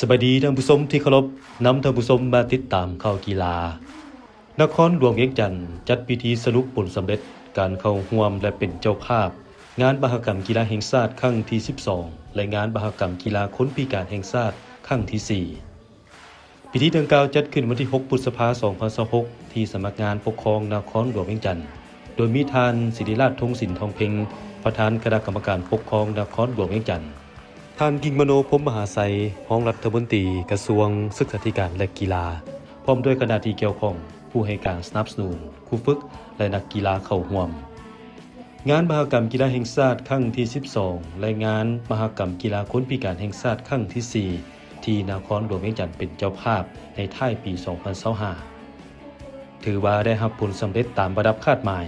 ສະບາຍດີທ່ານຜູ້ຊົມທີ່ເຄົາລົບ, ນຳທ່ານຜູ້ຊົມມາຕິດຕາມຂ່າວກິລາ. ນະຄອນຫຼວງວຽງຈັນຈັດພິທີສະຫຼຸບຜົນສຳເລັດການເຂົ້າຮ່ວມ ແລະ ເປັນເຈົ້າພາບງານມະຫະກຳກິລາແຫ່ງຊາດຄັ້ງທີສິບສອງ ແລະ ງານມະຫະກຳກິລາຄົນພິການແຫ່ງຊາດຄັ້ງທີສີ່. ພິທີດັ່ງກ່າວຈັດຂຶ້ນວັນທີຫົກ ພຶດສະພາ ສອງພັນຊາວຫົກ ທີ່ສຳນັກງານປົກຄອງນະຄອນຫຼວງວຽງຈັນ, ໂດຍມີທ່ານ ສິລິລາດ ທົງສິນທອງເພັງ, ປະທານຄະນະກຳມະການປົກຄອງນະຄອນຫຼວງວຽງຈັນ, ທ່ານ ກິ່ງມະໂນ ພົມມະຫາໄຊ, ຮອງລັດຖະມົນຕີກະຊວງສຶກສາທິການ ແລະ ກິລາ, ພ້ອມດ້ວຍຄະນະທີ່ກ່ຽວຂ້ອງ, ຜູ້ໃຫ້ການສະໜັບສະໜູນ, ຄູຝຶກ ແລະ ນັກກິລາເຂົ້າຮ່ວມ. ງານມະຫະກຳກິລາແຫ່ງຊາດຄັ້ງທີສິບສອງ ແລະ ງານມະຫະກຳກິລາຄົນພິການແຫ່ງຊາດຄັ້ງທີສີ່ ທີ່ນະຄອນຫຼວງວຽງຈັນເປັນເຈົ້າພາບໃນທ້າຍປີສອງພັນຊາວຫ້າ ຖືວ່າໄດ້ຮັບຜົນສຳເລັດຕາມລະດັບຄາດໝາຍ.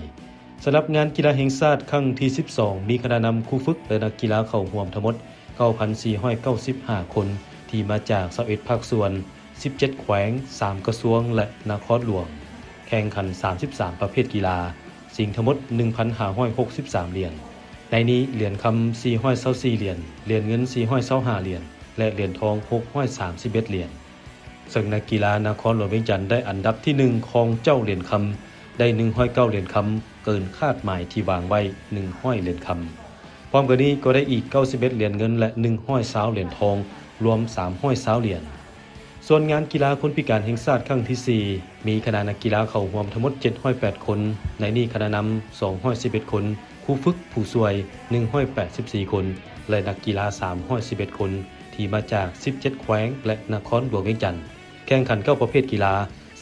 ສຳລັບງານກິລາແຫ່ງຊາດຄັ້ງທີສິບສອງ ມີຄະນະນຳ, ຄູຝຶກ ແລະ ນັກກິລາເຂົ້າຮ່ວມທັງໝົດ ເກົ້າພັນສີ່ຮ້ອຍເກົ້າສິບຫ້າຄົນ ທີ່ມາຈາກຊາວເອັດພາກສ່ວນ, ສິບເຈັດແຂວງ, ສາມກະຊວງ ແລະ ນະຄອນຫຼວງ, ແຂ່ງຂັນສາມສິບສາມປະເພດກິລາ, ຊິງທັງໝົດໜຶ່ງພັນຫ້າຮ້ອຍຫົກສິບສາມຫຼຽນ. ໃນນີ້ຫຼຽນຄຳສີ່ຮ້ອຍຊາວສີ່ຫຼຽນ, ຫຼຽນເງິນສີ່ຮ້ອຍຊາວຫ້າຫຼຽນ ແລະ ຫຼຽນທອງຫົກຮ້ອຍສາມສິບເອັດຫຼຽນ. ເຊິ່ງນັກກິລານະຄອນຫຼວງວຽງຈັນໄດ້ອັນດັບທີໜຶ່ງ ຄອງເຈົ້າຫຼຽນຄຳ ໄດ້ໜຶ່ງຮ້ອຍເກົ້າຫຼຽນຄຳ, ເກີນຄາດໝາຍທີ່ວາງໄວ້ໜຶ່ງຮ້ອຍຫຼຽນຄຳ. ພ້ອມກັນນີ້ກໍໄດ້ອີກເກົ້າສິບເອັດຫຼຽນເງິນ ແລະ ໜຶ່ງຮ້ອຍຊາວຫຼຽນທອງ, ລວມສາມຮ້ອຍຊາວຫຼຽນ. ສ່ວນງານກິລາຄົນພິການແຫ່ງຊາດຄັ້ງທີສີ່ ມີຄະນະນັກກິລາເຂົ້າຮ່ວມທັງໝົດເຈັດຮ້ອຍແປດຄົນ, ໃນນີ້ຄະນະນຳສອງຮ້ອຍສິບເອັດຄົນ, ຄູຝຶກຜູ້ຊ່ວຍໜຶ່ງຮ້ອຍແປດສິບສີ່ຄົນ ແລະ ນັກກິລາສາມຮ້ອຍສິບເອັດຄົນ ທີ່ມາຈາກສິບເຈັດແຂວງ ແລະ ນະຄອນຫຼວງວຽງຈັນ, ແຂ່ງຂັນເກົ້າປະເພດກິລາ,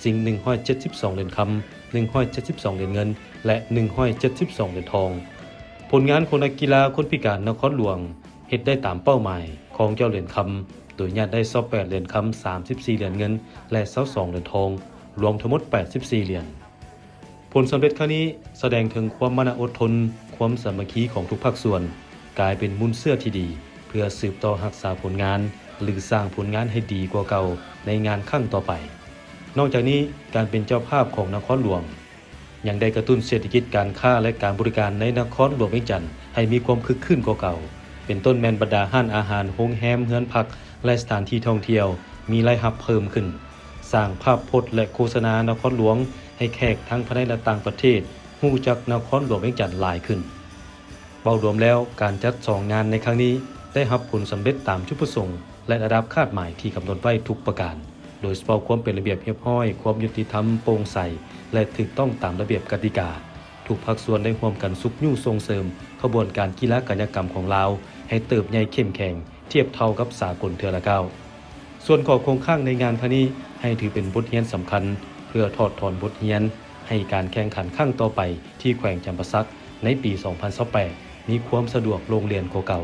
ຊິງໜຶ່ງຮ້ອຍເຈັດສິບສອງຫຼຽນຄຳ, ໜຶ່ງຮ້ອຍເຈັດສິບສອງຫຼຽນເງິນ ແລະ ໜຶ່ງຮ້ອຍເຈັດສິບສອງຫຼຽນທອງ. ຜົນງານຂອງນັກກິລາຄົນພິການນະຄອນຫຼວງເຮັດໄດ້ຕາມເປົ້າໝາຍ, ຄອງເຈົ້າຫຼຽນຄຳ ໂດຍຍາດໄດ້ຊາວແປດຫຼຽນຄຳ, ສາມສິບສີ່ຫຼຽນເງິນ ແລະ ຊາວສອງຫຼຽນທອງ, ລວມທັງໝົດແປດສິບສີ່ຫຼຽນ. ຜົນສຳເລັດຄັ້ງນີ້ສະແດງເຖິງຄວາມມານະອົດທົນ, ຄວາມສາມັກຄີຂອງທຸກພາກສ່ວນ, ກາຍເປັນມູນເຊື້ອທີ່ດີ ເພື່ອສືບຕໍ່ຮັກສາຜົນງານ ຫຼື ສ້າງຜົນງານໃຫ້ດີກວ່າເກົ່າໃນງານຄັ້ງຕໍ່ໄປ. ນອກຈາກນີ້, ການເປັນເຈົ້າພາບຂອງນະຄອນຫຼວງ ຍັງໄດ້ກະຕຸ້ນເສດຖະກິດການຄ້າ ແລະ ການບໍລິການໃນນະຄອນຫຼວງວຽງຈັນໃຫ້ມີຄວາມຄຶກຄື້ນກວ່າເກົ່າ, ເປັນຕົ້ນແມ່ນບັນດາຮ້ານອາຫານ, ໂຮງແຮມ, ເຮືອນພັກ ແລະ ສະຖານທີ່ທ່ອງທ່ຽວ ມີລາຍຮັບເພີ່ມຂຶ້ນ, ສ້າງພາບພົດ ແລະ ໂຄສະນານະຄອນຫຼວງໃຫ້ແຂກທັງພາຍໃນ ແລະ ຕ່າງປະເທດຮູ້ຈັກນະຄອນຫຼວງວຽງຈັນຫຼາຍຂຶ້ນ. ເວົ້າລວມແລ້ວ, ການຈັດສອງງານໃນຄັ້ງນີ້ໄດ້ຮັບຜົນສຳເລັດຕາມຈຸດປະສົງ ແລະ ລະດັບຄາດໝາຍທີ່ກຳນົດໄວ້ທຸກປະການ, ໂດຍສະເພາະຄວາມເປັນລະບຽບຮຽບຮ້ອຍ, ຄວາມຍຸຕິທຳ, ໂປ່ງໃສ ແລະ ຖືກຕ້ອງຕາມລະບຽບກະຕິກາ. ທຸກພາກສ່ວນໄດ້ຮ່ວມກັນຊຸກຍູ້ສົ່ງເສີມຂະບວນການກິລາກາຍະກຳຂອງລາວໃຫ້ເຕີບໃຫຍ່ເຂັ້ມແຂງ ທຽບເທົ່າກັບສາກົນເທື່ອລະກ້າວ. ສ່ວນຂໍ້ຄົງຄ້າງໃນງານຄັ້ງນີ້ ໃຫ້ຖືເປັນບົດຮຽນສຳຄັນ ເພື່ອຖອດຖອນບົດຮຽນໃຫ້ການແຂ່ງຂັນຄັ້ງຕໍ່ໄປທີ່ແຂວງຈຳປາສັກໃນປີສອງພັນຊາວແປດ ມີຄວາມສະດວກໂລ່ງແລ່ນກວ່າເກົ່າ.